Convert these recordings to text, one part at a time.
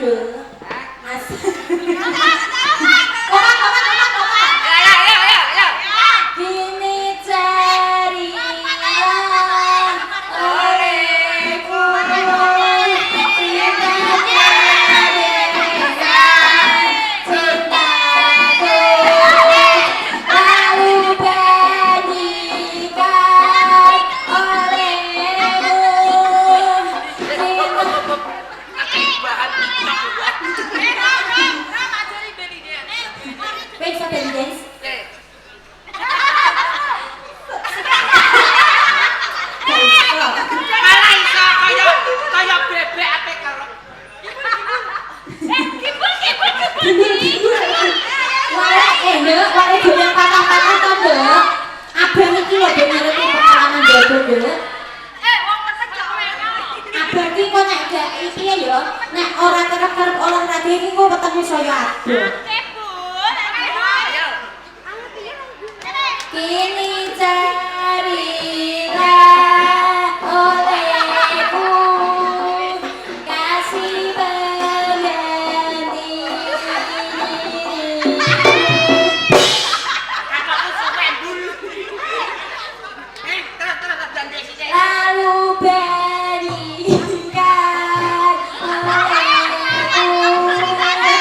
Nduk. Mas. Kompak, kompak, kompak, kompak. Ayo, ayo, ayo, ayo. Kini carilah olehku cinta cintaku lalu bagikan olehmu cinta. Bahan TikTok. Kowe bisa belly dance? Eh, malah iso kaya kaya bebek ape kerep. Gini, gini. Wale, eh, Nduk, wale goyang patah-patah to, Nduk. Abang iki lho ben ngerti pengalaman jodoh, Nduk. Abang iki kok nek gak iki ya, nek ora kerep-kerep olahraga iki kok wetenge saya adoh. Ayo. Kini carilah olehku kasih pengganti. Kakakku suwe ndul. Eh, terus terus terus dan sithik. Lalu berikan olehku cintanya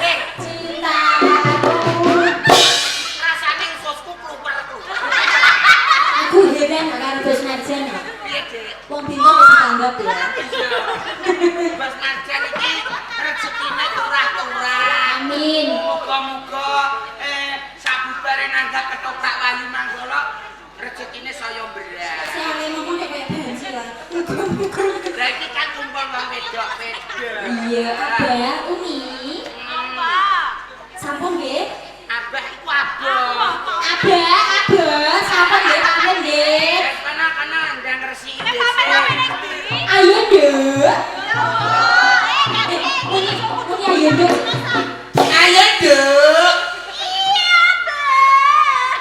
Eh, cintaku. Rasane ususku kluwer-kluwer. Aku heran karo Bos Marjan ya. Piye, Dik? Wong bintang wis ditanggap ya. Bos Marjan iki rezekine turah-turah. Amin. Muga-muga sabubare nanggap ketoprak Wahyu Manggala rezekine saya berat. Saya ngomong nek kayak banci lah. Muga-muga. Lah iki kan kumpul wong wedok-wedok. Iya, Abah, Umi. Sampun nggih. Abah iku abah. Abah, Abah, sampun nggih, pamit nggih. Wes kana kana ndang resiki WC. Ayo, Nduk. Eh, Uni, Uni ayo, Nduk. Ayo, Nduk. Iya, Ayo, Nduk. Iya, Mbak.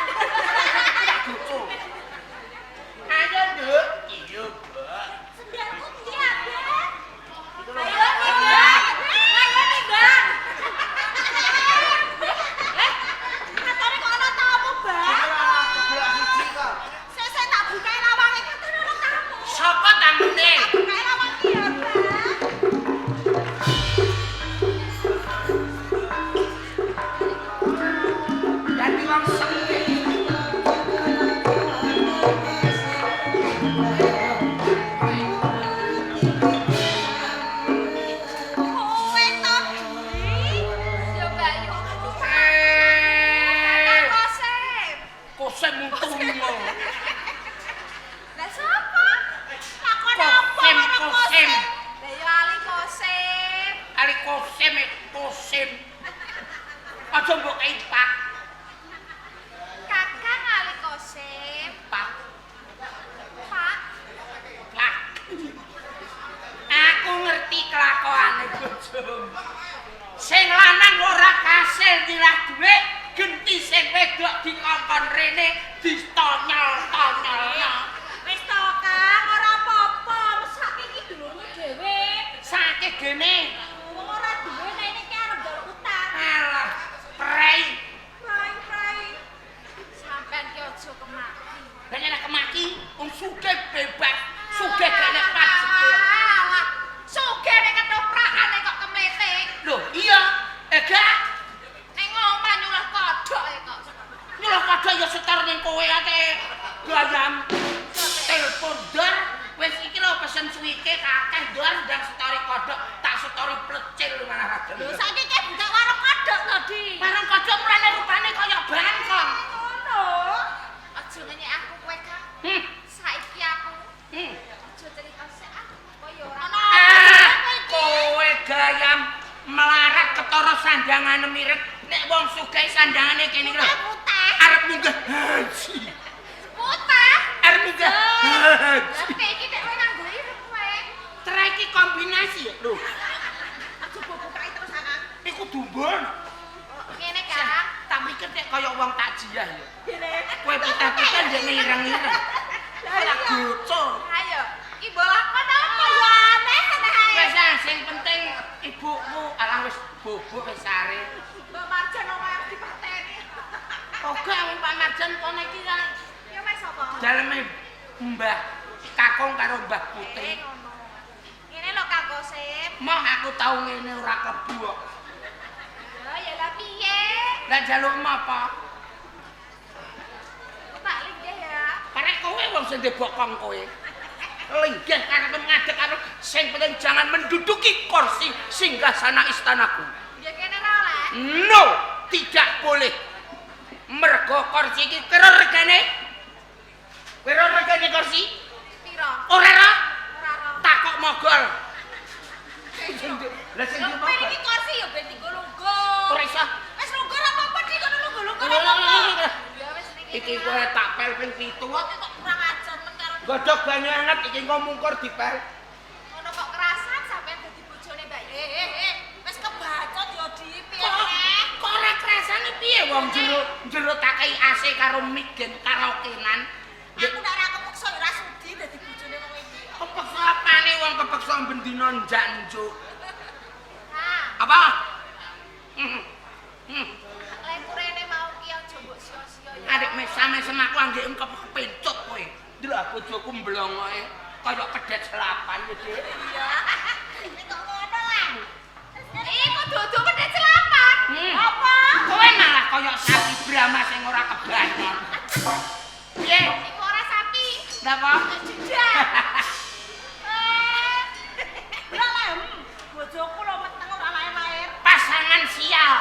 Iku lho. Iku lho, geblok siji kok. Sapa tamune? Dadi wong sempit. Eh, kosem untumu. Lah sapa? Lakon apa Kosem, karo kosem. Kosem? Lah ya Ali Kosem. Ali kosem, eh, kosem. Aja mbok kei pak, Kakang Ali Kosem. Pak, Pak. Pak. Aku ngerti kelakuane bojomu. Sing lanang ora kasil nyilah dhuwit, genti sing wedok dikongkon rene ditonyol-tonyolno. Wis to, Kang, ora apa-apa. Mesake iki dulurmu dhewe. Sakit gene. Wong ora duwe nek iki arep njaluk utang. Alah, prei. Prei, prei. Sampean ki aja kemaki. Lah nek kemaki wong sugih bebas, sugih gak nek pajek. Alah, sugih nek ketoprakane kok kemleting. Loh, iya. Eh gak, Ning omah nyulah kodhok e kok. Nyulah kodhok ya setor ning kowe ate gayam. Telepon dor, wis iki lho pesen suwike kakeh dor ndang setori kodhok, tak setori plecil malah. Lho saiki ki buka warung kodhok to, Di. Warung kodhok mulane rupane kaya bangkong. Ngono. Aja ngenyek aku kowe, Kang. Saiki aku aja cerita sik aku kaya ora. Ono Ah, kowe gayam melarat ketara sandangane mirip nek wong sugih sandangane kene iki lho. Putih. Arep munggah haji. Putih. Arep munggah haji. Lah iki nek kowe nganggo ireng kowe. Cerai iki kombinasi ya lho. Aja mbok bukai terus, Kang. Iku dumbon. Ngene, Kang. Tak pikir nek kaya wong takjiah ya. Ngene. Kowe putih-putih ndek ireng-ireng. Ora gocor. Ayo, iki mbok lakon apa? sing penting ibuku alah wis bobok wis sare. Mbak Marjan omahe harus dipateni. Oga wong Pak Marjan kono iki kan Ya wis apa? daleme Mbah Kakung karo Mbah Putri. Ngono. Ngene lho Kang Kosim. Moh aku tau ngene ora klebu kok. Ya ya lah piye? Lah jalukmu apa? Tak linggih ya. Karek kowe wong sing dibokong kowe. Linggih karep ngadeg karo sing penting jangan menduduki kursi singgasana istanaku. Ya kene ra oleh. No, tidak boleh. Mergo kursi iki kira regane? Piro regane kursi? Piro? Ora ra? Ora ora. Takok mogol. Lah sing Lho kowe iki kursi ya ben dienggo lungguh. Ora iso. Wis lungguh ora apa-apa dik kono lungguh-lungguh ora apa-apa. Ya wis niki. Iki kowe tak pel ping 7 kok. Kok kurang ajar men karo Godhog banyu anget iki engko mungkur dipel. ngono kok kerasan sampean dadi bojone Mbak. Wis kebacut yo di piye Kok neh? kok ora krasane piye wong jero jero tak kei AC karo mic gen karaokenan. Aku nek ora kepeksa ya ora sudi dadi bojone wong iki. Kepeksa apane wong kepeksa bendina njuk-njuk. Nah, Apa? Lek kurene mau ki aja mbok sia-sia ya. Adik mesam-mesem aku anggek kepencut kowe. Delok bojoku mblongoke kaya pedet selapan ya, Dik. Iya. Nek kok ngono lah. Iku dudu pedet selapan. Apa? Kowe malah kaya sapi Brahma sing ora kebanyon. Piye? Iku ora sapi. Lha apa? Jejak. Lah lah, bojoku lho meteng ora lahir-lahir. Pasangan sial.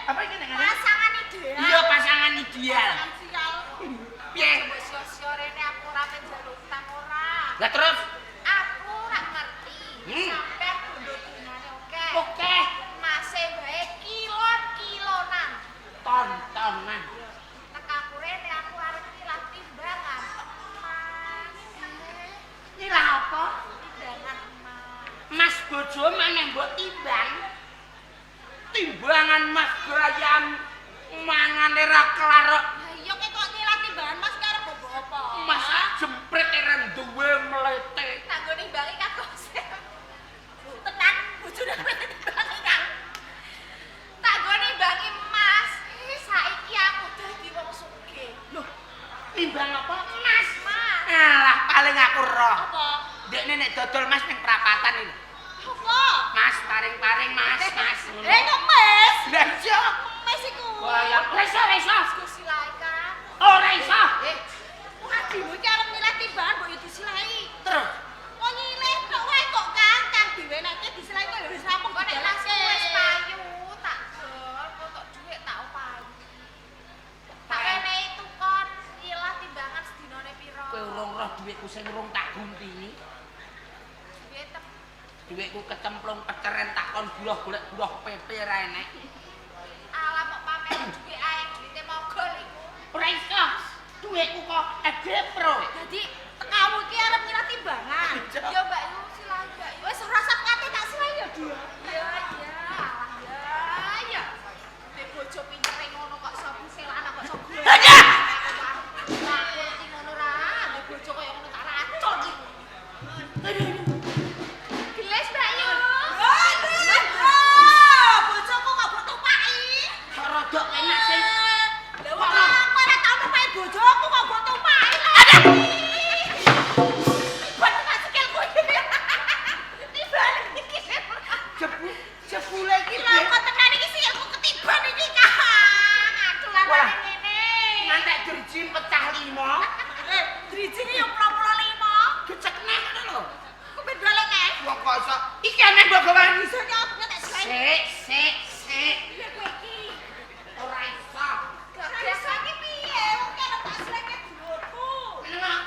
Apa iki nek ngene? Pasangan ideal. Iya, pasangan ideal. Pasangan sial. Piye? Mbok sia-sia rene aku ora penjaluk utang ora. Lah terus Aku ora ngerti. Sampeyan bondo dungane akeh. Oke, Mase wae kilon-kilonan. tontonan. Tek aku rene aku arep nyilah timbangan emas. Nyilah apa? Timbangan emas. Mas bojo maneh mbok timbang. Timbangan Mas Brayam mangane ra kelar kok. Lah iya kok nyilah timbangan emas ki arep mbok apa? Mas jempret ora duwe mlete. Tak nggo nimbangi Kang Kosim. Tenan bojone arep nimbangi Kang. Tak nggo nimbangi emas. Saiki aku dadi wong sugih. Loh, timbang apa? Mas. Mas. Alah, paling aku roh. Apa? Dekne nek dodol mas ning prapatan iki. Apa? Mas paring-paring mas, mas. Kok mes? Lah iya. Mes iku. Wah, ya ora iso, ora iso. Gusti lae Kang. Ora iso. Wong adimu iki arep nyileh timbangan mbok yo disilahi. Terus Kok nyileh tok wae kok Kang, Kang diwenehke disilahi kok ya wis rampung kok nek mas wis payu tak dol, kok tok dhuwit tak opahi. Tak wenehi tukon nyilah timbangan sedinane pira. Kowe urung roh dhuwitku sing urung tak guntini. Duit tem Dhuwitku kecemplung peceren tak kon buloh golek buloh PP ra enek. Alah kok pamer dhuwit ae duwite mogol iku. Ora iso. Dhuwitku kok pro. Dadi tekamu iki arep nyilah timbangan. Iya. Ya Mbak Yu silahi Mbak Yu. Wis ora usah kate tak silahi ya, Dia. Iya, iya. Alah, ya, ya. Nek bojo pintere ngono kok iso piselana kok iso gue. Aja! Aku ngerti ngono ra, nek bojo kaya ngono tak racun iki. Geles Mbak Yu. Aduh, bojoku kok mbok tumpaki. Kok rodok enak sing Lah wong aku ora tau numpaki bojoku kok mbok tumpaki lho. Tiban tak sikilku iki. Tiban iki. jebule iki. Lho kok tenan iki sikilku ketiban iki, Kang. Aduh Wah. lanang ngene. Ngantek driji pecah 5. Driji iki yo 45. Gecek neh ngono lho. Ku ben balik eh. Wong kok iso iki aneh mbok gawani. Iso nyok tak selain. Sik, sik, sik. Piye kowe iki? Ora iso. Gak iso iki piye? Wong kene tak seleke dulurku. Meneng.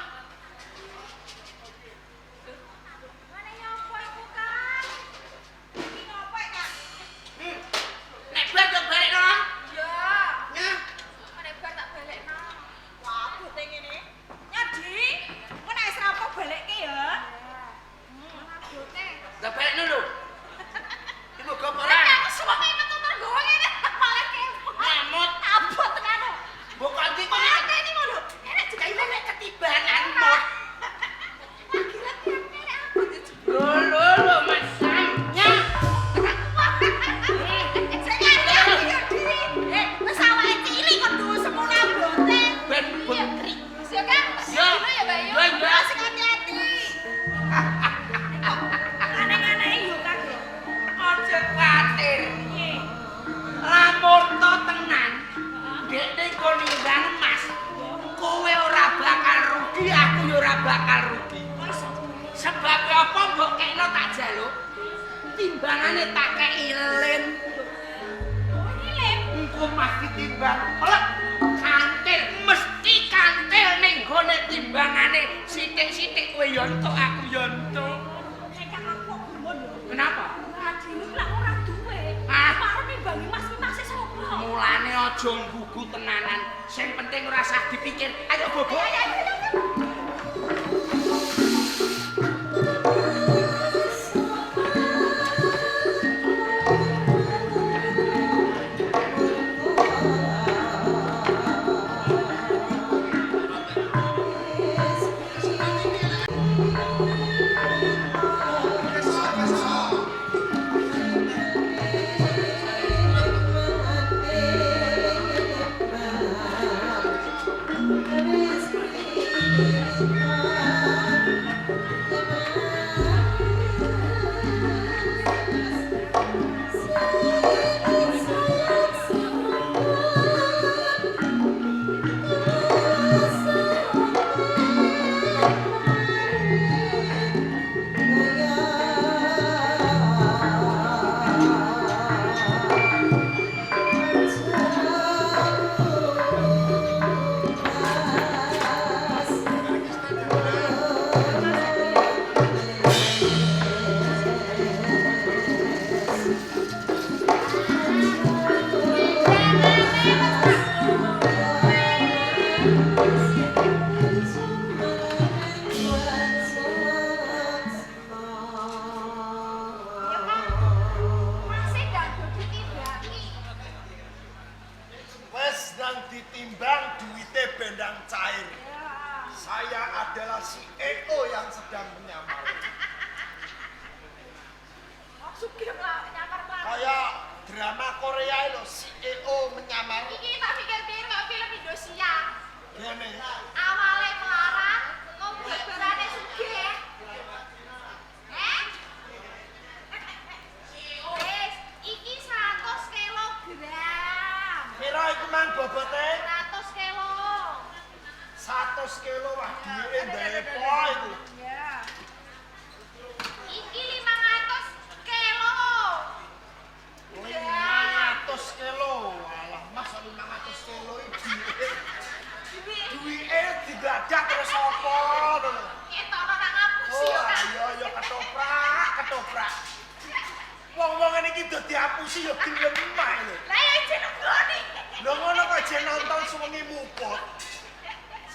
Mana nyopo iku, Kang? Iki ngopo, Kang? Nek bar kok balekno. Iya. Nyah. Nek bar tak balekno. Wah, bote ngene. Nyadi, engko nek wis rampung balekke ya. Bote. Lah balekno lho. Iku gopo Ora ora? aku suwek metu tergowo ngene. Dekne engko nimbang emas. Kowe ora bakal rugi, aku ya ora bakal rugi. Sebab apa mbok kekno tak jaluk? Timbangane tak kei lem. Lem. Engko mas ditimbang, pelek kantil mesti kantil ning gone timbangane sithik-sithik kowe ya entuk aku ya entuk. Nek Kang aku kok gumun yo. Kenapa? Adine lak ora duwe. Ah. Arep nimbangi mas kuwi mase sapa? Mulane aja nggugu tenanan. Sing penting ora usah dipikir. Ayo bobo. Ayo ayo ayo. Ya Kang. Mase ndak do ditimbangi. Wes nang ditimbang duwite bendang cair. Ya. Saya adalah CEO yang sedang menyamar. Wong sugih nyamar mlaku. Kayak drama Korea lho, CEO menyamar. Iki tak pikir-pikir kok film Indosiar. Gene. Awale melarat, kok bubarane sugih. Eh? Wis, iki 100 kilogram. Pira iku mang bobote? 100 kilo. 100 kilo wah duwite ndepo iku. Ya. Iki 500 kilo. 500 kilo. Alah mas 500 kilo iki duwite. Duit. Duwite digadak terus apa ngono lho. Ketokno nang ngapusi Oh, yo, Kang. iya iya ketoprak, ketoprak. Wong-wong ngene iki do diapusi ya gelem ae lho. Lah ya ijen nggoni. Lho ngono kok jen nonton suwengi muput.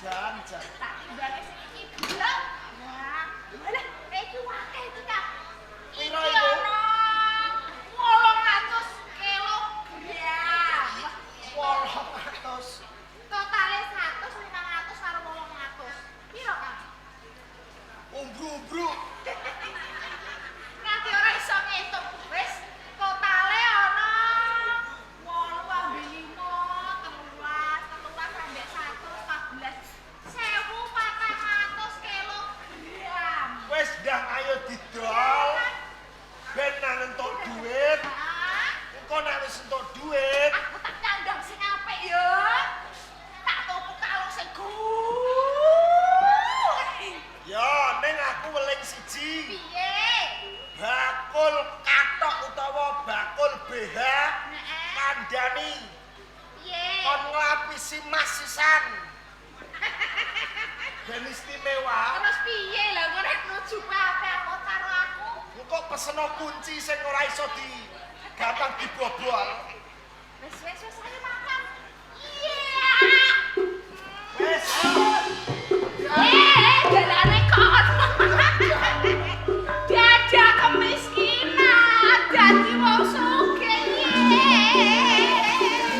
Jan jan. Tak timbange sing iki blek. Wah, walah, iki wakeh iki, Kang. Iki Piro iku? ana 800 kilogram. 800. Totale 100, 500 karo 800. Piro, Kang? Umbru-umbru. Nganti ora iso ngitung. Wis, totale ana 8 ambe 5, 13, 13 ambek 1, 14. 1400 kilogram. Wis ndang ayo didol. Ben nang entuk duit. Ah. Engko nek wis entuk duit, Aku tak nyandang sing apik ya. Tak tuku kalung sing gede. ya ning aku weling siji. Piye? Bakul katok utawa bakul BH Heeh. kandhani Piye? kon nglapisi mas sisan. Ben istimewa. Terus piye lah ngono nek nuju apik apa karo aku? Engko peseno kunci sing ora iso di gampang dibobol. Wis wis wis ayo makan. Iya. Wis. ayo. Eh, dalane kok ono. Dadah kemiskinan, dadi wong sugih. Ayo.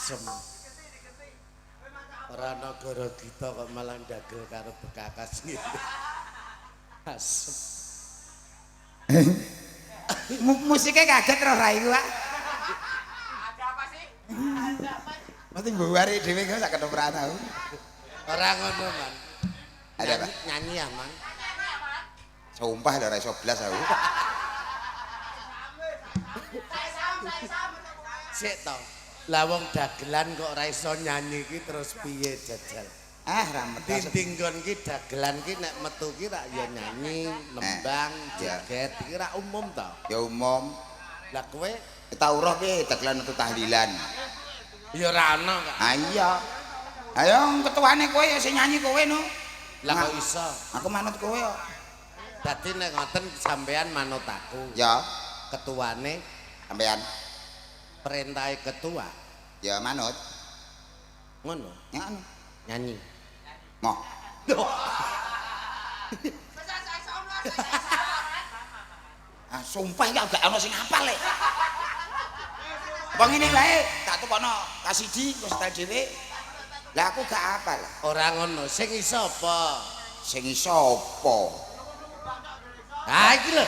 Asem. Ora negara kita kok malah ndagel karo bekakas ngene. Asem. Musiknya kaget roh rai ku, Pak. Ada apa sih? Ada apa sih? Mesti mbuwari dhewe kok sak ketoprakan aku. Ora ngono, Man. Ada apa? Nyanyi ya, Man. Sumpah lho ora iso blas aku. Sik to. Lah wong dagelan kok ora iso nyanyi iki terus piye jajal? Ah, ra metu. Dinding nggon ki dagelan ki nek metu ki rak ya nyanyi, nembang, joget iki rak umum to. Ya umum. Lah kowe Tau roh piye dagelan metu tahlilan. ya ora ana kok. Ah iya. Ayo ketuane kowe ya sing nyanyi kowe no. Lah kok iso? Aku manut kowe kok. Dadi nek ngoten sampean manut aku. Ya, Ketuane sampean. Perintahe ketua. Ya manut. Ngono, Ya anu. nyanyi. Moh. Ah, sumpah iki gak ono sing hafal lek. Wong ngene wae, tak tukokno kasidi kok setel dhewe. Lah aku gak hafal. Ora ngono, sing iso apa? Sing iso apa? Ha iki lho.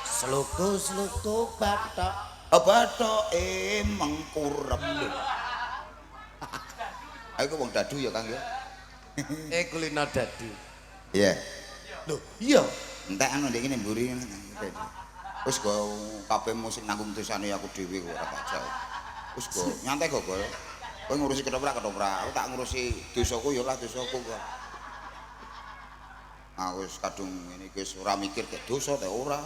Sluku-sluku bathok. Bathoke mengkurep. Aku wong dadu ya, Kang ya. Kulino dadu. Iya. Lho, iya. Entek anu ndek ngene mburi. Wis go kabeh musik nanggung dosane aku dhewe kok ora tak jawab. Wis go nyantai go, Gol. Kowe ngurusi ketoprak-ketoprak, aku tak ngurusi dosaku ya lah dosaku kok. Aku wis kadung ngene iki wis ora mikir tek dosa tek ora.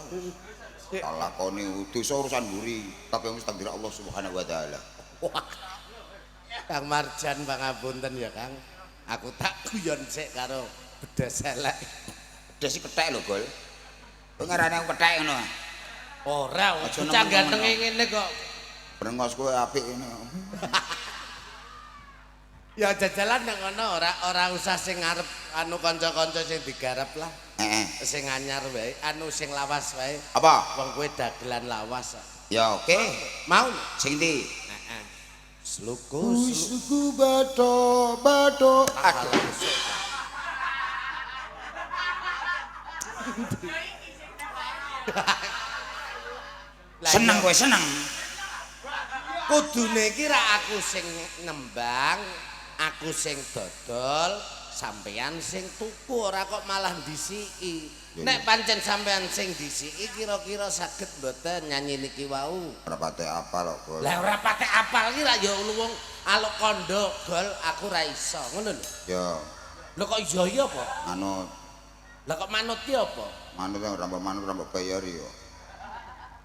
Tak lakoni dosa urusan mburi, kabeh wis takdir Allah Subhanahu wa taala. Wah. Kang Marjan pangapunten ya, Kang. Aku tak guyon sik karo bedes elek. Bedes iki kethek lho, Gol. Kowe ngarani aku kethek ngono. Ora, Aja bocah nemen-nemen. gantenge ngene kok. Brengos kowe apik ngene. Ya jajalan nang ngono ora usah sing ngarep anu kanca-kanca sing digarap lah. Heeh. Sing anyar wae, anu sing lawas wae. Apa? Wong kowe dagelan lawas. Ya oke. Mau? Sing ndi? Heeh. Sluku Suku bathok bathok. Aduh. Seneng kowe seneng. Kudune iki ra aku sing nembang, aku sing dodol, sampean sing tuku ora kok malah ndisiki. Nek pancen sampean sing ndisiki kira-kira saged mboten nyanyi niki wau. Ora patek apal kok, Gol. Lah ora patek apal iki ra ya wong aluk kondo gol aku ra iso, ngono lho. Ya Lho kok iya iya apa? manut. Lah kok manut ki apa? Manut ora mbok manut ora mbok bayari yo.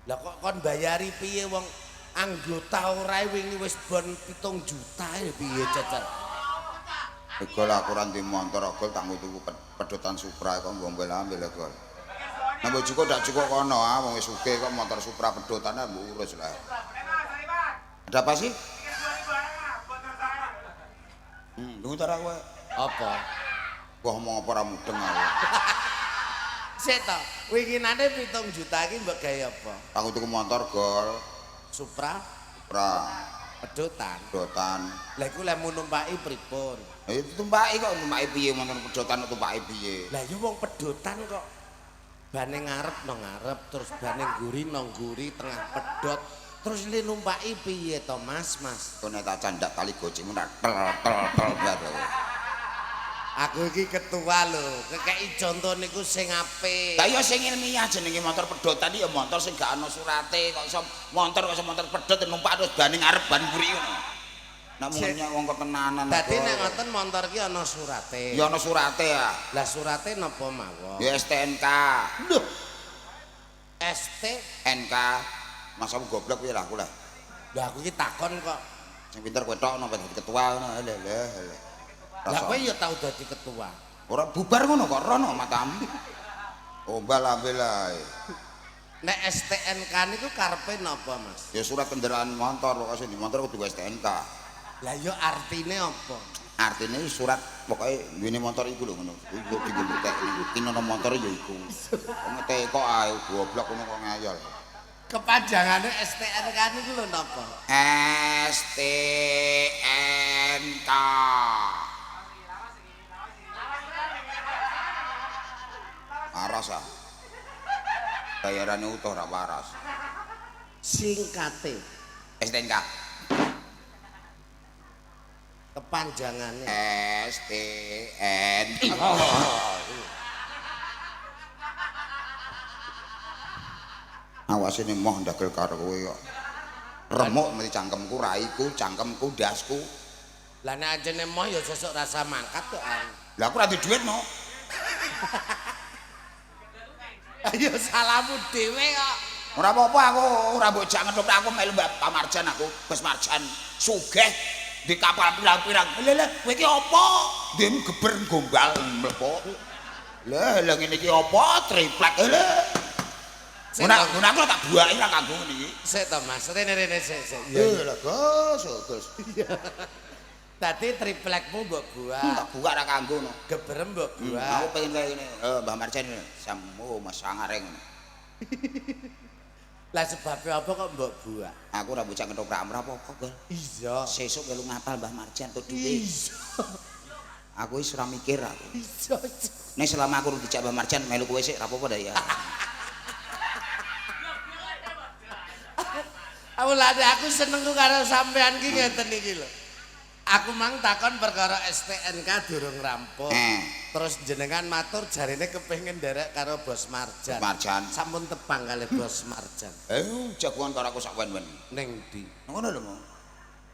Lah kok kon bayari piye wong anggota ora wingi wis bon 7 juta ya piye jajal? Gol aku ora ndek motor gol tak nggo tuku pedotan Supra kok mbok ambil gol. Nah mbok cukup dak cukup kono ah wong wis sugih kok motor Supra pedotane mbok urus lah. Ada apa sih? Tunggu tar aku. Apa? Wah ngomong apa ora mudeng aku. Sik to, winginane 7 juta iki mbok gawe apa? Aku tuku motor gol Supra Supra pedotan. pedotan. Lah iku lek mu numpaki pripun? Eh tumpaki kok numpaki piye motor pedotan kok tumpaki piye? Lah ya wong pedotan kok bane ngarep nang ngarep terus bane ngguri nang ngguri tengah pedot. Terus li numpaki piye to Mas, Mas? Kok nek tak candak tali gojekmu tak tel tel tel bar. Aku iki ketua lho, kekeki conto niku sing apik. Lah ya sing ilmiah jenenge motor pedotan iki ya motor sing gak ana surate, kok iso motor kok iso motor pedot numpak terus bane ngarep ban mburi ngono. Nek mung nyak wong ketenanan. Dadi nek ngoten motor ki ana surate. Ya ana surate ya. Lah surate napa mawon? Ya STNK. Lho. ST NK. Masa aku goblok piye lah aku lah. Lah aku iki takon kok. Sing pinter kowe tok napa dadi ketua ngono. Lha lha lha. Lah kowe ya tau dadi ketua. Ora bubar ngono kok rono matamu. Ombal ambil ae. Nek STNK niku karepe napa, Mas? Ya surat kendaraan motor, pokoke sing di motor kudu STNK. Lah ya artine apa? Artine surat pokoke duwene motor iku lho ngono. Iku dienggo mbuktekne ana motor ya iku. Wong teko ae goblok ngono kok ngayal. Kepanjangane STNK niku lho napa? S T STNK. Waras ah. Bayarane utuh ora waras. Singkate STNK. Kepanjangane STN. Awas ini moh ndagel karo kowe kok. Remuk mesti cangkemku, raiku, cangkemku, ndasku. Lah nek anjene moh ya sesuk rasa mangkat kok. Lah aku ora duwe dhuwit no. Ayo salahmu dhewe kok. Ora apa-apa aku ora mbok jak ngetoprak aku melu Mbak Pamarjan aku, Bos Marjan sugih di kapal pirang-pirang. Lha lha kowe iki apa? Dem geber gombal mlebu. Lha lha ngene iki apa? Triplek lha. Ngono aku tak buaki ra kanggo ngene iki. Sik to Mas, rene-rene sik sik. Iya lho Gus, Gus. Dadi triplekmu mbok buak. Tak buak ra kanggo no. Geber mbok buak. Aku pengen kaya ngene. Mbah Marjan samu Mas sangare ngono. Lah sebabe apa kok mbok buak? Aku ora bocah ketoprak ora apa-apa, Gol. Iya. Sesuk melu ngapal Mbah Marjan tuk dhuwit. Iya. Aku wis ora mikir aku. Iya. Nek selama aku dijak Mbah Marjan melu kowe sik ora apa-apa dah ya. Aku lha aku senengku karo sampean ki ngeten iki lho. Aku mang takon perkara STNK durung rampung. Terus jenengan matur jarine kepengin nderek karo Bos Marjan. Marjan. Sampun tepang kali Bos Marjan. Jagongan karo aku sak wen-wen. Ning ndi? Ngono lho, Mo.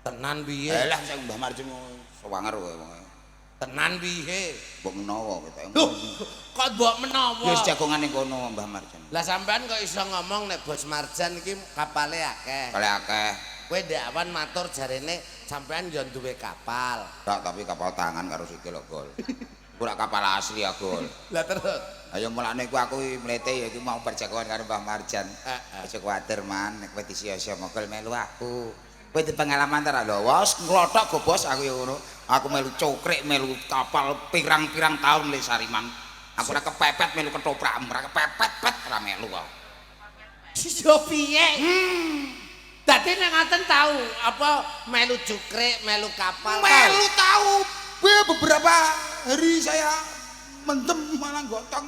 Tenan piye? Lah sing Mbah Marjan sewanger kowe wong. Tenan piye? Mbok menawa ketok. Loh, kok mbok menawa? Ya wis jagongan ning kono Mbah Marjan. Lah sampean kok iso ngomong nek Bos Marjan iki kapale akeh. Kapale akeh. Kowe ndek awan matur jarene sampean yo duwe kapal. Tak, tapi kapal tangan karo sikil lho, Gol. Iku ora kapal asli ya, Gol. Lah terus ayo mulane ku aku mlete ya iki mau perjagongan karo Mbah Marjan. Heeh. Aja kuwatir man, nek kowe disia-sia mogol melu aku. Kowe di pengalaman ta lho, wos nglothok go bos aku ya ngono. Aku melu cokrik, melu kapal pirang-pirang tahun le Sariman. Aku ora kepepet melu ketoprak, ora kepepet-pet ora melu aku. Yo piye? Dadi nek ngoten tau apa melu cukrik, melu kapal. Melu tau. Beberapa hari saya mendem malah gotong.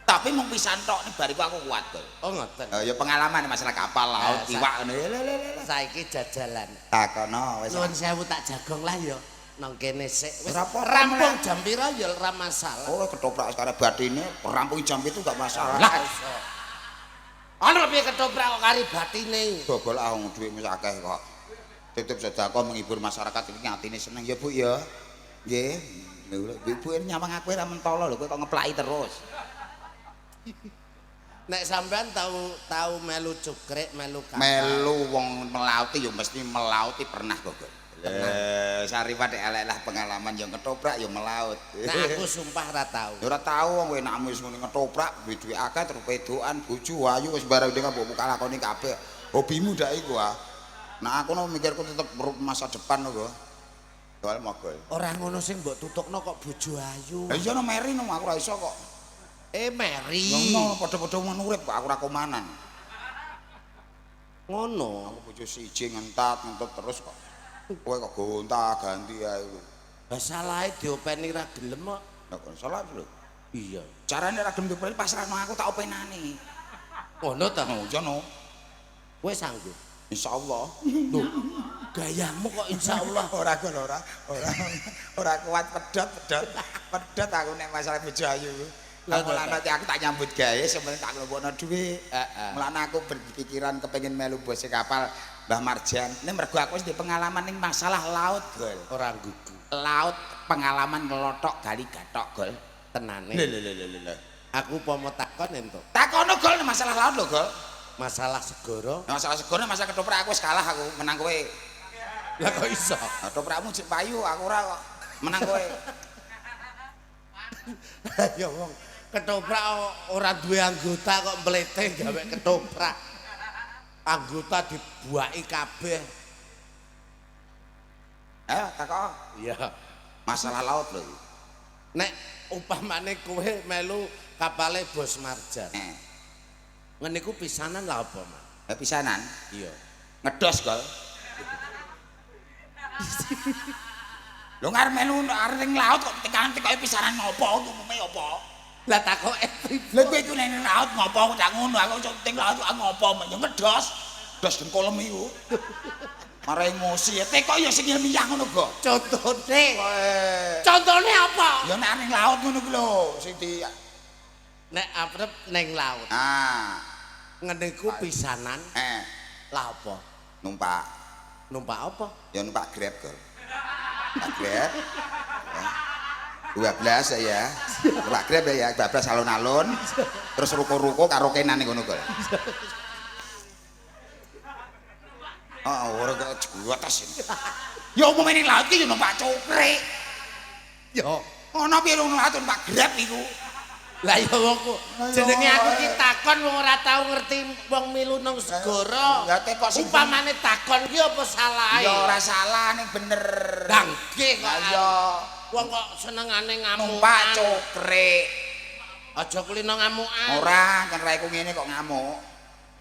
Tapi mung pisan tok nek bariku aku kuat kok. Oh ngoten. Ya pengalaman masalah kapal laut iwak ngono. Saiki jajalan. Takono wis. Nuwun sewu tak jagong lah ya. Nang kene sik wis rampung jam pira ya ora masalah. Oh ketoprak sekarang batine rampung jam 7 enggak masalah. Lah ana piye ketoprak kok kari batine. Gogol ah wong dhuwitmu akeh kok. Titip sedekah menghibur masyarakat iki atine seneng ya Bu ya. Nggih. Lho Ibu nyawang aku ora mentolo lho kowe kok ngeplaki terus. Nek sampean tau melu cukrik, melu kapal. Melu wong melauti ya mesti melauti pernah kok. Sarifat elek lah pengalaman yang ketoprak ya melaut. Nek aku sumpah ora tau. Ya ora tau wong enakmu wis ngene ketoprak, duwe dhuwit akeh terus wedokan, bojo ayu wis barang dhewe mbok lakoni kabeh. Hobimu ndak iku ah. Nah aku no mikirku tetep masa depan lho. Soal mogol. Ora ngono sing mbok tutukno kok bojo ayu. Lah iya no meri no aku ora iso kok. Meri. Ngono padha-padha ngono urip kok aku ora komanan. Ngono. Aku bojo siji ngentat, ngentut terus kok. Kowe kok gonta-ganti ae lho. Lah salahe diopeni ra gelem kok. Lah kok salah lho. Iya. Carane ra gelem diopeni pasrahno aku tak openane. Ngono ta? Oh, iya no. Kowe sanggup? Insyaallah. Lho, gayamu kok insyaallah. Ora gol ora. Ora kuat pedhot. Pedhot aku nek masalah bojo ayu. Lah mulane aku tak nyambut gawe sementing tak nglumpukno dhuwit. Heeh. Mulane aku berpikiran kepengin melu bose kapal Mbah Marjan. Nek mergo aku wis pengalaman ning masalah laut, Gol. Ora gugu. Laut pengalaman ngelothok gali gathok, Gol. Tenane. Lho lho lho lho. Aku umpama takon entuk. Takono Gol masalah laut lho, Gol. Masalah segara. Masalah segara, masalah ketoprak aku wis kalah aku, menang kowe. Lah kok iso? Ketoprakmu jek payu, aku ora kok. Menang kowe. Ya wong ketoprak ora duwe anggota kok mlete gawe ketoprak. Anggota dibuaki kabeh. Takok. Iya. Masalah laut lho iki. Nek upamane kowe melu kapale Bos Marjan. Ngene iku pisanan lah apa, Mas? Pisanan? Iya. Ngedos, Gol. Lho ngarep melu arep ning laut kok tekan tekoke pisanan ngopo umume apa? Lah takoke pripun? Lha kowe iku ning laut ngopo aku tak ngono, aku ning laut aku ngopo ya ngedos. Dos dengkulem iku. Marai emosi ya tekok ya sing ilmiah ngono go. Contone. Contone apa? Ya nek ning laut ngono ku lho sing di nek arep ning laut. Ah. Ngene iku pisanan. Lah apa? Numpak. Numpak apa? Ya numpak Grab, Gol. Numpak Grab. 12 ya. Numpak Grab ya, 12 alun-alun. Terus ruko-ruko karaokenan ning ngono, Gol. Oh, ora kok juatas ini. Ya umume ning laut ki ya numpak cokrik. Ya. Ono piye nang laut numpak Grab iku? Lah ya wong ku jenenge aku ki takon wong ora tau ngerti wong milu nang segara. Lah tekok sing upamane takon ki apa salahe? Ya ora salah ning bener. Lah nggih kok. Lah ya wong kok senengane ngamukan. Numpak cokrik. Aja kulino ngamukan. Ora, kan raiku ngene kok ngamuk.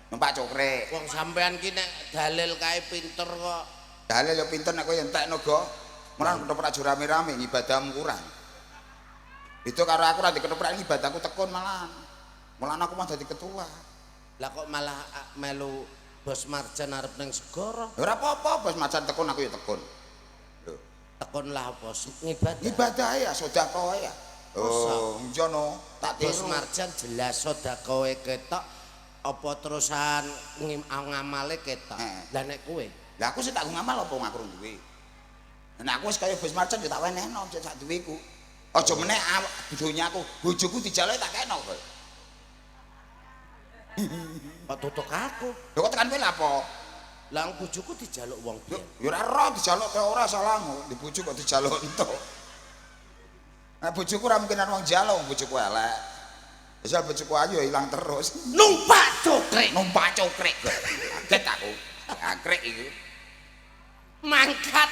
Numpak cokrik. Wong sampean ki nek dalil kae pinter kok. Dalil ya pinter nek kowe entekno go. Malah ketoprak aja rame-rame ibadahmu kurang. Itu karo aku ra diketoprak ibadahku tekun malahan. Malah aku mah dadi ketua. Lah kok malah melu Bos Marjan arep ning segara? Ora apa-apa, Bos Marjan tekun aku ya tekun. Lho, tekun lah apa ngibadah? Ngibadah ya sedekah ya. Oh, njono tak tiru. Bos Marjan jelas sedekahe ketok apa terusan ngamale ketok. Lah nek kowe? Lah aku sih tak ngamal apa wong aku rung duwe. Nek aku wis kaya Bos Marjan ya tak wenehno sak duweku. Aja meneh donyaku, bojoku dijaluki tak kekno kok. Kok tutuk aku? Lho kok tekan kowe lha apa? Lah bojoku dijaluk wong biyen. Ya ora ro dijaluk ta ora salahmu, di bojo kok dijaluk entuk. Nah bojoku ora mungkin ana wong jaluk, bojoku elek. Wis bojoku ayu ya ilang terus. Numpak cokrik. Numpak cokrik. Kaget aku. Angkrek iku. Mangkat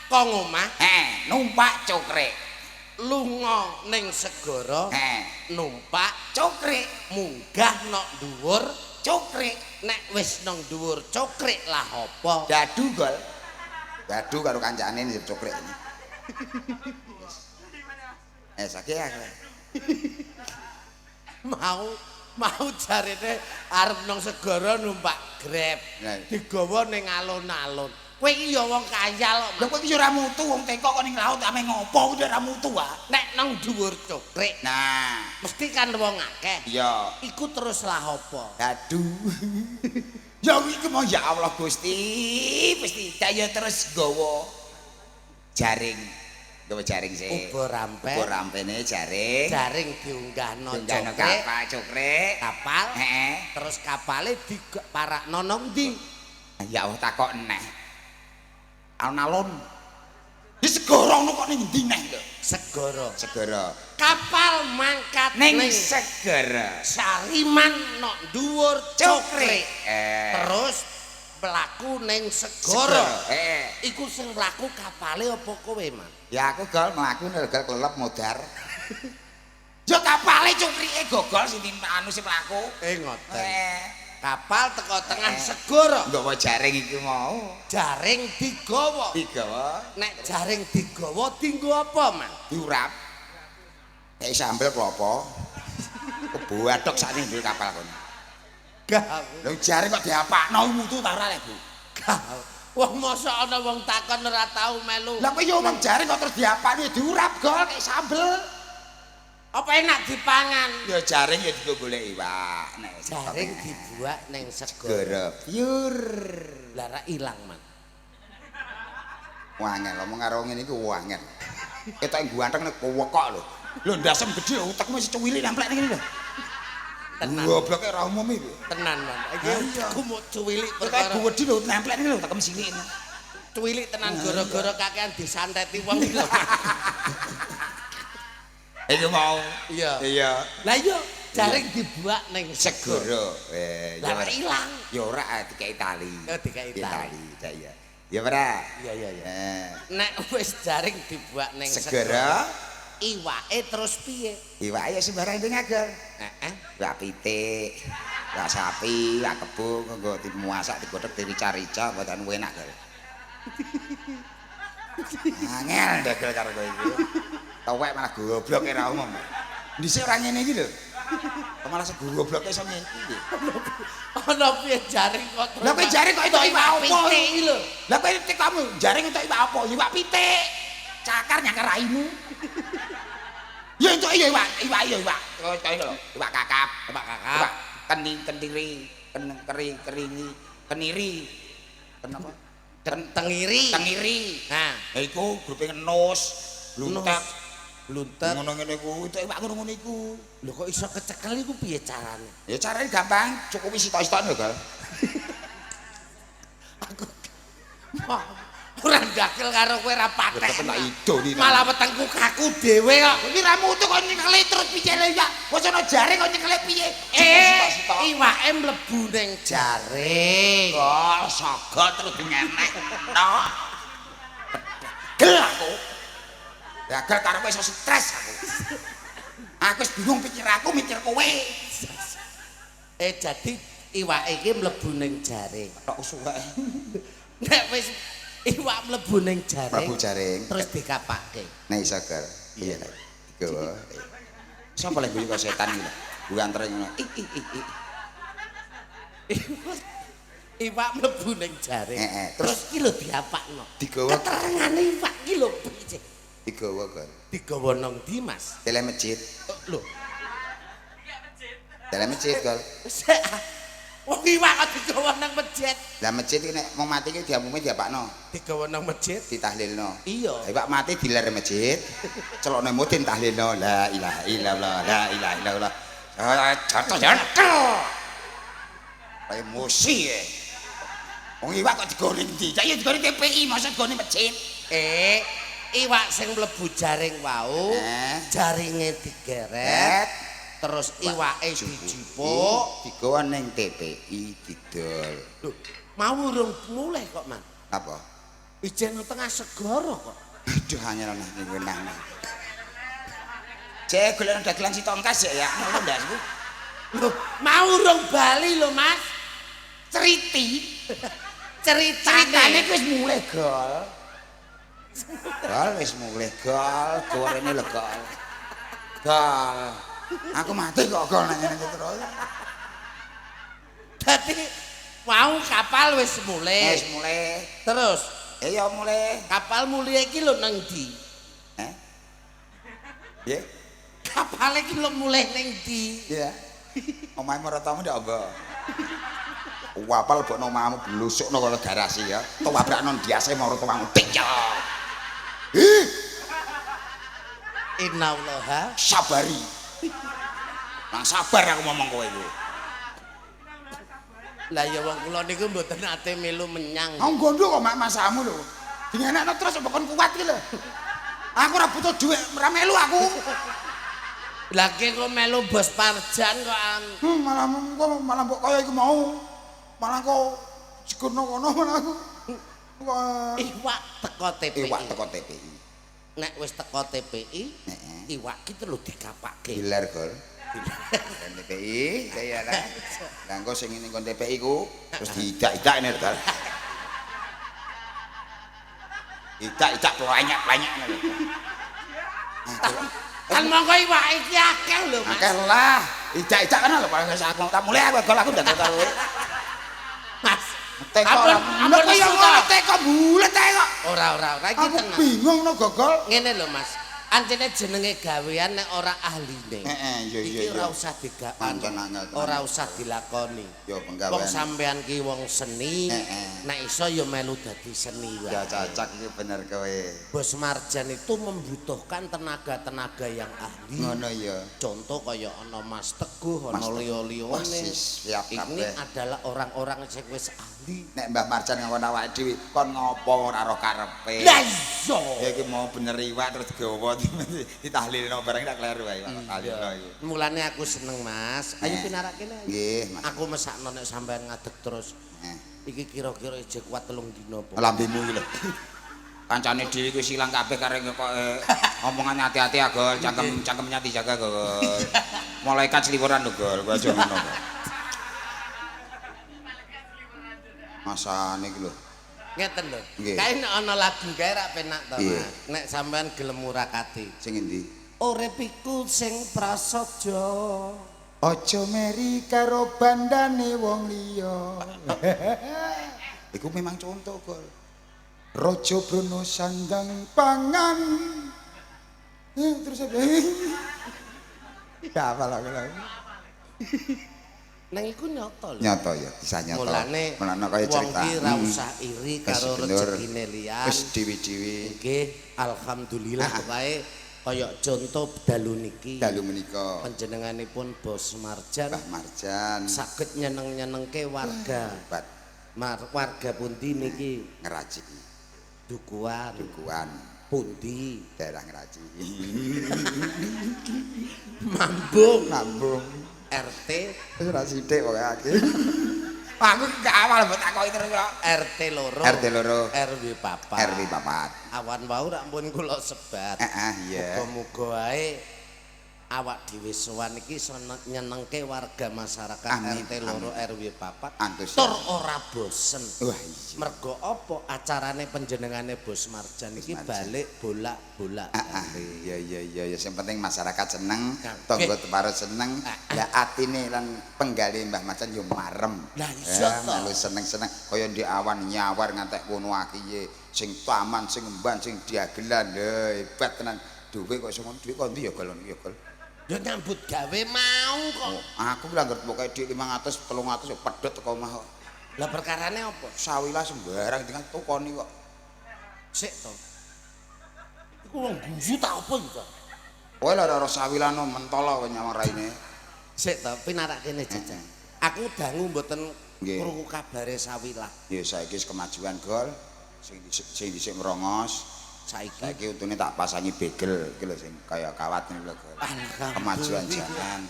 kok omah. Heh, numpak cokrik. Lunga ning segara, numpak cokrik, munggah nok dhuwur cokrik. Nek wis nang dhuwur cokrik lah apa? Dadu gol. Dadu karo kancane ning cokrik. Sakit aku. Mau jarene arep nang segara numpak Grab. Digawa ning alun-alun. Kowe iki ya wong kaya kok. Lha kowe iki ya ora mutu wong teko kok ning laut ame ngopo kuwi ora mutu ah. Nek nang dhuwur cokrik. Nah, mesti kan wong akeh. Iya. Iku terus lah apa? Aduh. Ya iki mau ya Allah Gusti, Gusti ya terus nggawa jaring. Nggawa jaring sik. Uba rampe. Uba rampene jaring. Jaring diunggahno cokrik. Kapal cokrik. Kapal. Heeh. Terus kapale diparakno nang ndi? Ya Allah takok neh. Alun-alun. Di segara ngono kok ning ndi neh lho? Segara. Segara. Kapal mangkat ning segara. Sariman nok dhuwur cokrik. Terus mlaku ning segara. Iku sing mlaku kapale apa kowe, Man? Ya aku gol mlaku nek gol kelelep modar. Ya kapale cokrike gogol sing anu sing mlaku. Ngoten. Kapal teko tengah segara. Nggawa jaring iki mau. Jaring digawa. Digawa. Nek jaring digawa dienggo apa, Man? Diurap. Kayak sambel klopo. Kebuadok sak ning dhuwur kapal kono. Gah. Lho jaring kok diapakno mutu ta ora lho, Bu? Gah. Wong mosok ana wong takon ora tau melu. Lah kowe yo omong jaring kok terus diapakno diurap gol kayak sambel. Apa enak dipangan? Ya jaring ya dienggo golek iwak. Nek jaring dibuak ning segara. Pure. Lah ra ilang, Man. Wangel omong karo ngene iki wangel. Ketoke ganteng nek wekok lho. Lho ndasem gedhe utekmu wis cuwili nemplek ning ngene lho. Tenan. Gobloke ora umum iki. Tenan, Man. Iki aku mau cuwilik perkara. Ketoke gedhe lho nemplek ngene lho utekem cilik. Cuwilik tenan gara-gara kakean disanteti wong iki lho. Iku mau. Iya. Iya. Lah iya jaring dibuak ning segara. Lah ilang. Ya ora dikeki tali. Oh dikeki tali. Iya. Ya ora. Iya iya iya. Nek wis jaring dibuak ning segara, iwake terus piye? Iwake ya sembarang ning agar. Heeh. Iwak pitik, iwak sapi, iwak kebo nggo dimasak digodhog dirica-rica mboten enak. Angel ndagel karo kowe iki. Tuwek malah goblok ora umum. Dhisik ora ngene iki lho. Kok malah segobloke iso ngene iki. Ana piye jaring kok Lah kowe jaring kok entuk iwak apa? Pitik iki lho. Lah kowe tekamu jaring entuk iwak apa? Iwak pitik. Cakar nyakar raimu. Ya entuk ya iwak, iwak ya iwak. Kaya lho, iwak kakap, Iwak kakap. iwak keni kendiri, ken keri keringi, keniri. Kenapa? Tengiri. Tengiri. Nah, Lah iku grupe ngenus, bluntek, bluntet. ngono ngene iku, entuk iwak ngono-ngono iku. Lho kok iso kecekel iku piye carane? Ya carane gampang, cukupi sitok-sitok lho, Gal. Wah, ora ndagel karo kowe ora patek. Tetep tak idoni. Malah wetengku kaku dhewe kok. Iki ra mutu kok nyekele terus piye lho ya. Wis ana jaring kok nyekele piye? Eh, iwake mlebu ning jaring. Kok saga terus dingenek. Tok. Gel aku. Gagal karo kowe iso stres aku. Aku wis bingung pikir aku mikir kowe. Eh jadi iwake iki mlebu ning jaring. Tok suwek. Nek wis iwak mlebu ning jaring. Mlebu jaring. Terus dikapake. Nek iso gel. Iya. Digawa. Sapa lek guyu kok setan iki lho. Gue antere ngono. Ih ih ih ih. Iwak mlebu ning jaring. Heeh, terus iki lho diapakno. Digawa. Keterangane iwak iki lho piye? Digawa gel. Digawa nang ndi, Mas? Tele masjid. Oh, lho, Tele masjid gel. sik. Wong iwak kok digawa nang masjid. Lah masjid iki nek wong mati iki diamume diapakno? Digawa nang masjid? Ditahlilno. Iya. Iwak mati diler masjid. Celokne mudin tahlilno. La ilaha illallah, la ilaha illallah. Jatuh jatuh. Emosi e. Wong iwak kok digone ndi? Ya digone TPI, masa digone masjid. Eh, iwak sing mlebu jaring wau, jaringe digeret, terus iwake dijipuk, digawa ning TPI didol. Lho, mau urung mulih kok, Man. Apa? Ijen nang tengah segara kok. Aduh angel nang niku nang. Cek golek dagelan sitok engkas ya, ngono ndasku. Lho, mau urung bali lho, Mas. Ceriti. Ceritane Ceritane wis mulih, Gol. Gol wis mulih, Gol. Gorene lho, Gol. Gol. Aku mati kok gol nang ngene terus. Dadi mau kapal wis mulih. Wis mulih. Terus Ya mulih. kapal mulih iki lho nang ndi? Heh. Piye? Kapal iki lho mulih ning ndi? Iya. Omahe maratamu ndak apa? Wapal mbokno omahmu blusukno karo garasi ya. Tawabrakno ndiase maratuwamu. Tik ya. Ih, Innallaha sabari. Nang sabar aku ngomong kowe iku. Lah ya wong kula niku mboten nate melu menyang. Aku gondo kok mak masamu lho. Dingenekno terus mbok kon kuat iki lho. Aku ora butuh dhuwit, ora melu aku. Lah ki kok melu Bos Parjan kok an. Malah kok malah mbok kaya iku mau. Malah kok jegono kono malah aku. Kok Iwak teko TPI. iwak teko TPI. Nek wis teko TPI, Heeh. iwak ki terus dikapake. Diler gol. Dan TPI, kaya lah. Lah engko sing ning kon TPI ku terus diidak-idak ngene lho, Gol. Idak-idak pelanyak-pelanyak ngene lho. Kan mongko iwak iki akeh lho, Mas. Akeh lah. Idak-idak kan lho paling aku tak mulai aku gol aku ndak karo kowe. Mas. Teko Ampun, ora. ampun Kaya nesu ngono ta. teko bulet ae kok. Ora ora ora iki Aku tenan. bingung no gogol. Ngene lho, Mas. Ancene jenenge gawean nek ora ahline. Heeh, iya iya Iki iya. ora usah digawe. Pancen angel tenan. Ora usah dilakoni. Ya penggawean. Wong sampean ki wong seni, Heeh. nek iso ya melu dadi seni wae. Ya cocok iki bener kowe. Bos Marjan itu membutuhkan tenaga-tenaga yang ahli. Ngono ya. Contoh kaya ana Mas Teguh, Mas ana Teguh. liya-liyane. Wah, sis, siap Ini kabeh. adalah orang-orang sing wis ahli. Nek Mbah Marjan ngakon awake dhewe kon ngopo ora roh karepe. Lah iya. Ya iki mau bener iwak terus digawa ditahlilno bareng tak kleru ae Pak. Tahlilno iku. Mulane aku seneng, Mas. Ayo pinarak kene. ayo. Nggih, Mas. Aku mesakno nek sampean ngadeg terus. Iki kira-kira ijek kuat 3 dina apa? Lambemu iki lho. Kancane dhewe kuwi silang kabeh karo kok omongan hati-hati ya, Gol. Cangkem cangkemnya dijaga, Gol. Malaikat sliweran lho, Gol. Kowe aja ngono. Masane iki lho. Ngeten lho. Nggih. Kae nek ana lagu kae rak penak to, Iya. Mas. Nek sampean gelem murakati. Sing endi? Urip iku sing prasaja. Aja meri karo bandane wong liya. Iku memang contoh, Gol. Raja Brono sandang pangan. Terus apa? Ya apa lagi lagi. Nang iku nyata lho. Nyata ya, kisah nyata. Mulane Mulane kaya wong cerita. ki ra usah iri karo Wis bener. rezekine liyan. Wis dewi-dewi Nggih, alhamdulillah wae kaya contoh dalu niki. Dalu menika Panjenenganipun Bos Marjan Mbah Marjan saged nyeneng-nyenengke warga. hebat Warga pundi niki? Ngraji. Dukuhan. Dukuhan Pundi? Daerah Ngraji. Mambung. Mambung. RT Wis ora sithik pokoke aku. Aku gak awal mbok takoki terus kok. RT loro. RT loro. RW 4. RW 4. Awan wau rak pun kula sebat. Heeh, iya. Muga-muga wae awak dhewe sowan iki iso nyenengke warga masyarakat Amin, RT loro RW 4. Antusias. Tur ora bosen. Wah iya. Mergo apa acarane panjenengane Bos Marjan iki Marjan. balik bolak-bolak. Ah, iya iya iya ya sing penting masyarakat seneng, Nah, tangga nggih. teparo seneng, lah atine lan penggalih Mbah Marjan yo marem. Lah iya to. Melu seneng-seneng kaya ndek awan nyawar ngantek kono akiye, sing taman, sing emban, sing diagelan. Lho hebat tenan. Duwe kok iso ngono, duwe kok ndi ya gol ya gol. Ya nyambut gawe mau kok. Oh, aku lha anggere pokoke dhuwit 500, 300 ya pedhot teko omah kok. Lah perkarane apa? Sawilah sembarang dengan tukoni kok. Sik to. Iku wong guyu ta apa iku? Kowe lho ora sawilah no mentolo kowe nyawang raine. Sik to, pinarak kene jajal. Aku dangu mboten Nggih. krungu kabare sawilah. Ya saiki wis kemajuan gol. Sing dhisik sing dhisik merongos. Saiki Saiki untune tak pasangi begel iki lho sing kaya kawat ngene lho gol. Kemajuan jaman.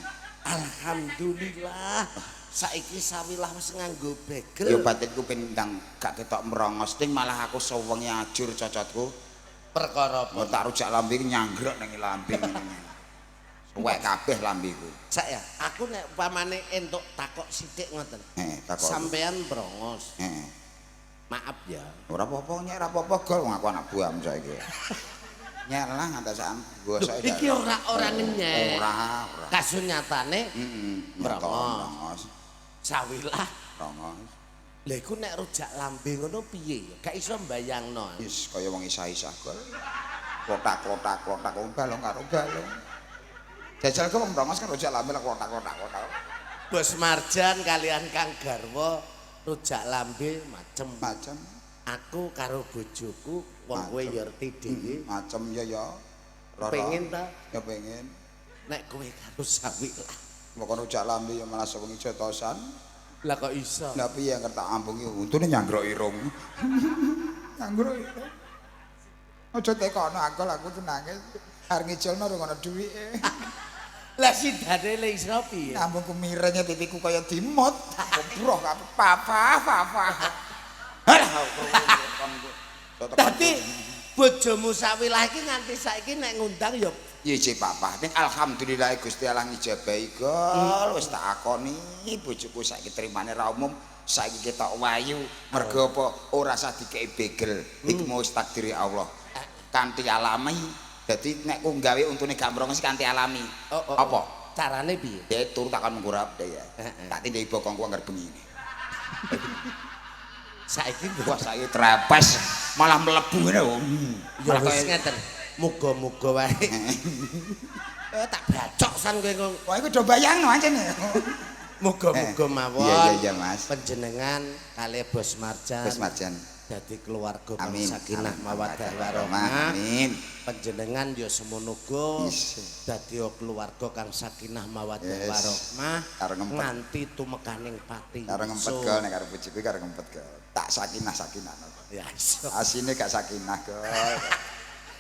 Alhamdulillah. Saiki sawilah wis nganggo begel. Ya batinku ben ndang gak ketok merongos ting malah aku sewengi ajur cocotku. Perkara apa? Mau tak rujak lambe iki nyanggrek nang lambe ngene. Suwek kabeh lambeku. Sak ya, aku nek upamane entuk takok sithik ngoten. Heeh, takok. Sampean brongos. Heeh. Maaf ya. Ora apa-apa nyek ora apa-apa gol wong aku anak buahmu saiki. Nyek lah ngantos sak gosok. Iki ora ora ngenyek. Ora, ora. Kasunyatane Heeh. Merongos. Sawilah. Merongos. Lha iku nek rujak lambe ngono piye ya? Gak iso mbayangno. Wis kaya wong isah-isah gol. Klotak-klotak klotak wong balung karo balung. Jajal ke wong merongos kan rujak lambe klotak-klotak klotak. Bos Marjan kalian Kang Garwa rujak lambe macem. Macem. Aku karo bojoku wong kowe ya ngerti dhewe. Macem ya ya. Roro. Pengen ta? Ya pengen. Nek kowe karo sawilah. Mbok rujak lambe ya malah sewengi jotosan. Lah kok iso? Lah piye angger tak ambungi untune nyanggrok irung. Nyanggrok irung. Aja tekono aku aku nangis. Arep ngijolno ora ono duwike. Lah sidane le iso piye? Ambungku mirenge pipiku kaya dimut. Gobrok aku papa papa. Halah. Dadi bojomu sawilah iki nganti saiki nek ngundang ya Ye papa. Ning alhamdulillah Gusti Allah ngijabahi gol wis tak akoni bojoku saiki trimane ra umum. Saiki ketok wayu mergo apa ora usah dikeki begel. Iku mau wis takdire Allah. Kanthi alami. Dadi nek ku gawe untune gak mrongos kanthi alami. Oh, oh, Apa? Carane piye? Ya turu takon mengkurap deh ya. Heeh. Tak tindhi bokongku anggar bengi. Saiki Wah saiki trepes malah mlebu ngene oh. ya Malah wis kaya ngeten. Muga-muga wae. Tak bacok san kowe kok. Wah iku do bayangno ancen. Muga-muga mawon. Iya iya iya Mas. Panjenengan kalih Bos Marjan. Bos Marjan. Dadi keluarga kang Amin. sakinah Amin. mawaddah warahmah. Amin. Panjenengan ya semono uga Yes. dadi keluarga kang sakinah mawaddah Yes. warahmah Karo ngempet. nganti tumekaning pati. Karo ngempet gol nek karo bojoku karo ngempet gol. Tak sakinah sakinah. Ya iso. Asine gak sakinah gol.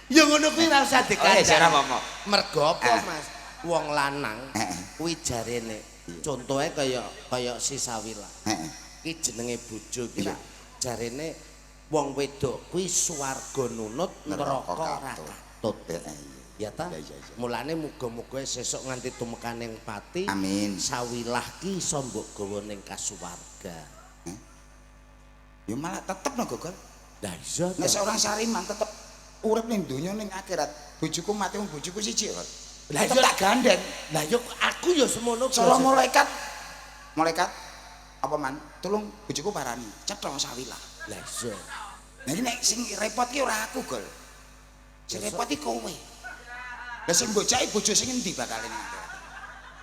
Ya ngono kuwi ora usah Oh, iya, dikandani. ora apa-apa. Mergo apa, Eh. Mas? Wong lanang Eh. kuwi jarene contohe kaya kaya si Sawila. Heeh. Ki jenenge bojo ki Iya. jarene wong wedok kuwi swarga nunut Neraka neraka ora katut. katut. Heeh, Ya ta? Iya, iya, iya. Mulane muga-muga sesuk nganti tumekaning pati. Amin. Sawilah ki iso mbok gawa ning kasuwarga. Ya malah tetep no gol. Lah iya. Nek seorang Sariman tetep urip ning donya ning akhirat, bojoku mati wong bojoku siji kok. Lah Tetep iya. tak gandeng. Lah yo aku yo semono. Cara malaikat malaikat apa man? Tolong bojoku parani, cetha sawilah. Lah iya. Lah iki nek sing repot ki ora aku, Gol. Sing repot ki kowe. Lah sing bocah bojo sing endi bakal ning akhirat?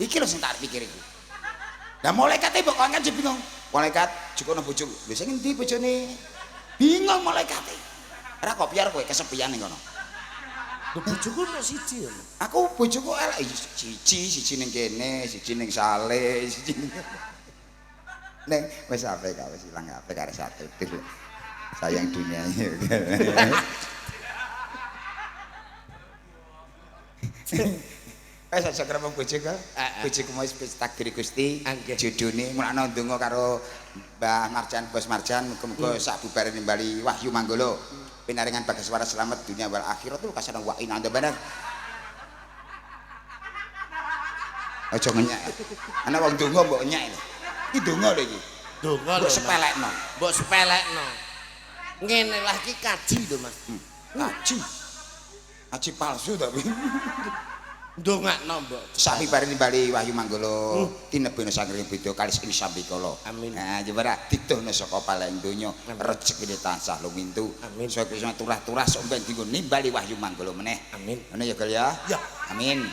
Iki lho sing tak pikir iki. Lah malaikate mbok kon kan bingung. Malaikat jukono bojoku. Lho sing endi bojone? Bingung malaikate. Ora kok biar kowe kesepian ning kono. Lho bojoku nek siji ya. Aku bojoku elek siji, siji ning kene, siji ning sale, siji ning Ning wis apik kok wis ilang apik arek satu. Sayang dunia. Wis aja kremeng bojo kok. Bojoku mau wis takdir Gusti. Jodone mulakno ndonga karo Mbah Marjan, Bos Marjan, muga-muga sak bubare nimbali Wahyu Manggolo. Pinaringan bagaswara selamat dunia wal akhirat lu kasana wa ina bener. Aja ngenyek. Ana wong ndonga mbok nyek. Iki ndonga lho iki. Ndonga lho. Mbok sepelekno. Mbok sepelekno. Ngene lah iki kaji lho, Mas. Ngaji. Ngaji palsu tapi. Ndongakno mbok. Sapi bareng nimbali Wahyu Manggolo, tinebene sangring beda kalis ing sambikala. Amin. Nah, jebara didohno saka paleng donya, rezekine tansah lumintu. Amin. Saya krisma turah-turah sok ben dienggo nimbali Wahyu Manggolo meneh. Amin. Ngono ya, Gol ya? Ya. Amin.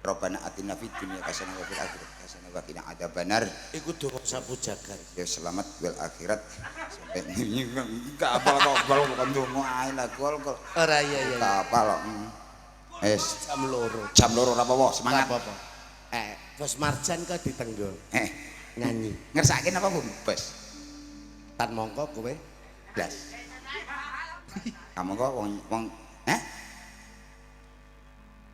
Robbana atina fid dunya hasanah wa fil akhirati hasanah wa qina adzabannar. Iku donga sapu jagat. Ya selamat wal akhirat. Sampai gak apal kok gol kok ndonga ae lah gol kok. Ora iya iya. Gak apal kok. Wis Jam 2. Jam 2 ora apa-apa, semangat. Apa-apa. Bos Marjan kok ditenggo. Nyanyi. Ngersake napa, Bu? Bos. Tan mongko kowe. Blas. Kamu kok wong eh?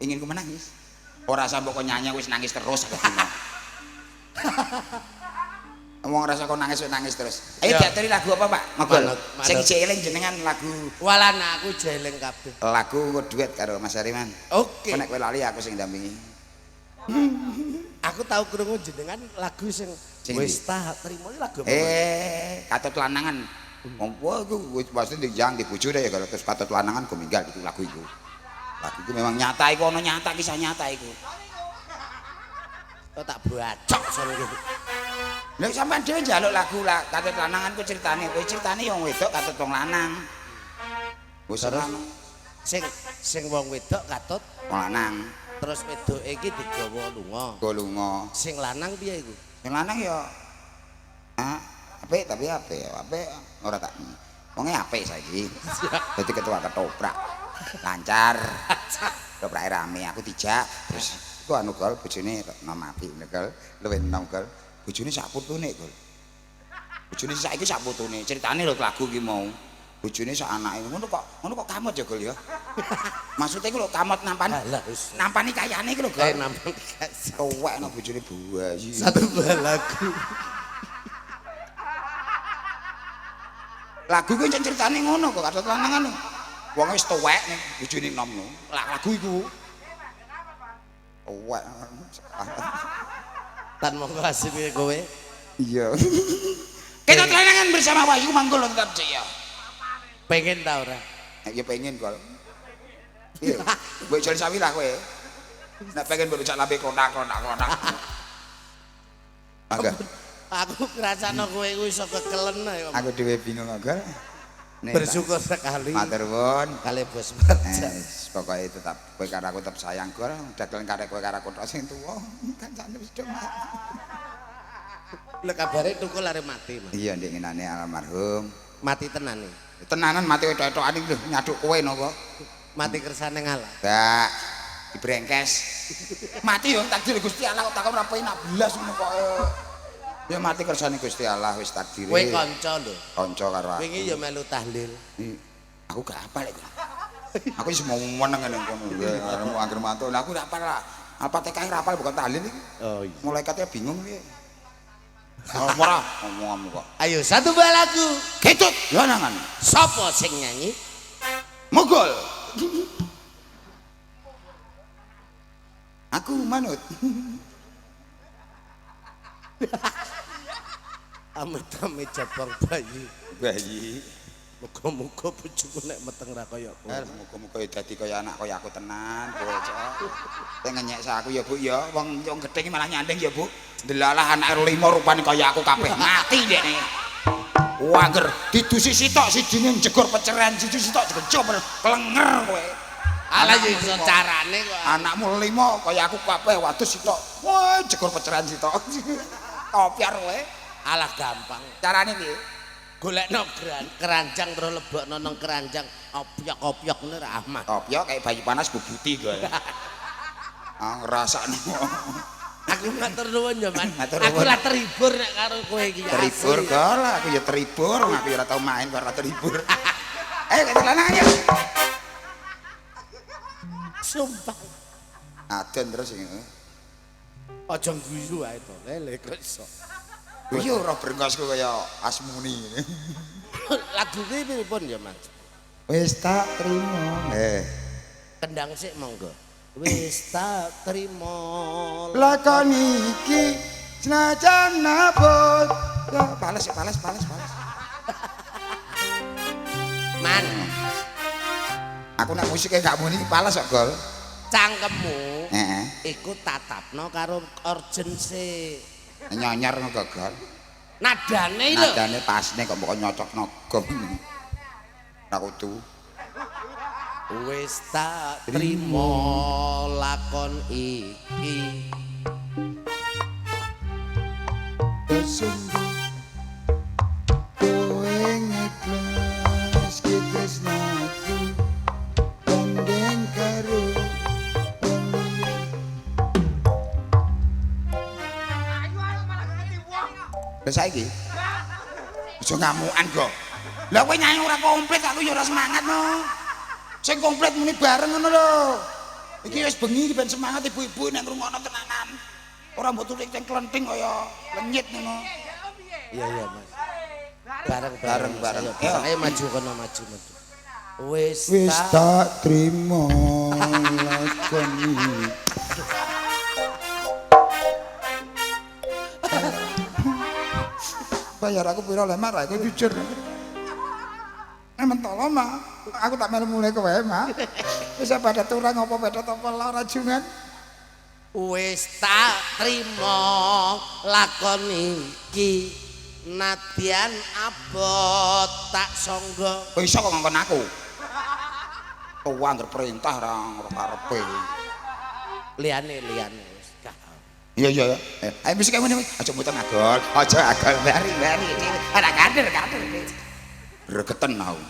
Ingin ku menangis. Ora sampe kok nyanyi wis nangis terus aku dino. Wong rasa kok nangis wis nangis terus. Ayo diaturi lagu apa, Pak? Mogol. Sing eling jenengan lagu. Walana aku jeleng kabeh. Lagu duet karo Mas Hariman. Oke. Nek kowe lali aku sing ndampingi. Aku tau krungu jenengan lagu sing wis tak trimo iki lagu apa? Katut lanangan. Wong iku wis pasti dijang di bojone ya kalau terus katut lanangan go minggal iku lagu iku. Lagu iku memang nyata iku ana nyata kisah nyata iku. Kok tak bacok sono iki. Lha sampean dhewe njaluk lagu lah katut lanangan ku critane, kowe critane wong wedok katut wong lanang. Wis lanang. Sing wong wedok katut wong lanang. Terus wedoke iki digawa lunga. Gawa lunga. Sing lanang piye iku? Sing lanang ya apik tapi apik, apik ora tak. Wonge apik saiki. Dadi ketua ketoprak. Lancar. Ketoprake rame, aku dijak terus iku anu gol bojone nom apik gol, luwih enom gol. Bojone sak putune gol. Bojone saiki sak putune. Critane lho lagu iki mau. Bojone sak anake ngono kok kamot ya gol ya. Maksudnya iku lho kamot nampani. Nampani kayane iku lho gol. Nampani tuwek no bojone buayi. Satu buah lagu. Lagu iku ceritane ngono kok katut lanangan. Wong wis tuwek ning bojone nom no. Lagu iku. Tuwek. Tan monggo asine kowe. Iya. Kita lanangan bersama Wahyu Manggolo tetap jaya. Pengen ta ora? Nek ya pengen kok. Piye? Mbok jol sawi lah kowe. Nek pengen mbok cak lambe kotak-kotak-kotak. Agak. Aku ngrasakno kowe iku iso kekelen ae. Aku dhewe bingung kok. Bersyukur sekali. Matur nuwun kali Bos Marjan. Pokoke tetap kowe karo aku tetep sayang gol, dagelan karo kowe karo aku tok sing tuwa. Kancane wis do mati. Lha kabare tukul arep mati, Mas. Iya ndek ngenane almarhum. Mati tenan iki. Tenanan mati wetok-wetokan iki lho nyaduk kowe napa? Mati kersane ngalah. Gak dibrengkes. Mati yo takdir Gusti Allah kok takon ora penak blas ngono kok. Ya mati kersane Gusti Allah wis takdire. Kowe kanca lho. Kanca karo aku. Wingi ya melu tahlil. Aku gak hafal iku. Aku wis mau meneng ngene kono. Arep anggere mantuk. Lah aku ora hafal lah. Al-Fatihah ora hafal bukan tahlil iki. Oh iya. Malaikatnya bingung piye. Ora ngomong kok. Ayo satu buah lagu. Ketut lanangan. Sopo sing nyanyi? Mogol. Aku manut. Amit-amit jabang bayi. Bayi. Muga-muga bojoku nek meteng ra kaya kowe. Eh, muga-muga ya dadi kaya anak kaya aku tenan, bocah. Sing ngenyek aku ya, Bu ya. Wong wong gething malah nyanding ya, Bu. Delalah anake lima rupane kaya aku kabeh. Mati dekne. Wangger didusi sitok sijine jegor peceren, siji sitok jegor klenger kowe. Alah ya iso carane kok. Anakmu lima kaya aku kabeh wadus sitok. Wah, jegor peceren sitok. Topiar kowe. Alah gampang. Carane piye? Golekno keranjang terus lebokno nang keranjang opyok-opyok ngene ra aman. Topiok kayak bayi panas bubuti kowe. Ah, ngrasakno. Aku matur nuwun ya, Man. Matur Aku nuwun. lah terhibur nek karo kowe iki. Terhibur gol, aku ya terhibur, aku ya ora tau main kok ora terhibur. Ayo kita lanang ayo. Sumpah. Adon terus iki. Aja guyu ae to, lele kok iso. Iya ora brengkosku kaya Asmuni. Lagu kuwi pripun ya, Mas? Wis tak trimo. Eh. Kendang sik monggo. Wis tak trimo. Lakon iki senajan abot. Ya pales pales pales pales. Man, Aku nek musike gak muni pales kok, Gol. Cangkemmu Heeh. iku tatapno karo orgen sik. Nyanyar ngono Gol. Nadane lho. Nadane pasne kok mbok nyocokno gom. Ora kudu. Wis tak trimo lakon iki. Sungguh kowe ngikhlas tresnaku gandeng karo wong liya. Ayo ayo malah ngerti wong. Lah saiki aja ngamukan go. Lah kowe nyanyi ora komplit aku ya ora semangat no. Sing komplit muni bareng ngono lho. Iki wis bengi iki ben semangat ibu-ibu nek ngrungokno tenanan. Ora mbok tulik sing klenting kaya lenyit ngono. Iya iya Mas. Bareng Bareng, bareng. Ayo, bareng. Ayo maju kono maju maju. Wis Wis tak tak trimo lakon iki. Bayar aku piro le Mak, aku jujur. Mentolo Mak, aku tak melu mulai kowe Mak. Wis pada turang apa pada apa ora rajungan. Wis tak trimo lakon iki nadyan abot tak sangga. Kowe iso kok ngongkon aku. Tuwa angger perintah ora karepe. Liyane liyane wis gak. Iya iya iya. Ayo musik ngene aja mutung agol, aja agol bari bari. Ora kader kader. Gregeten aku.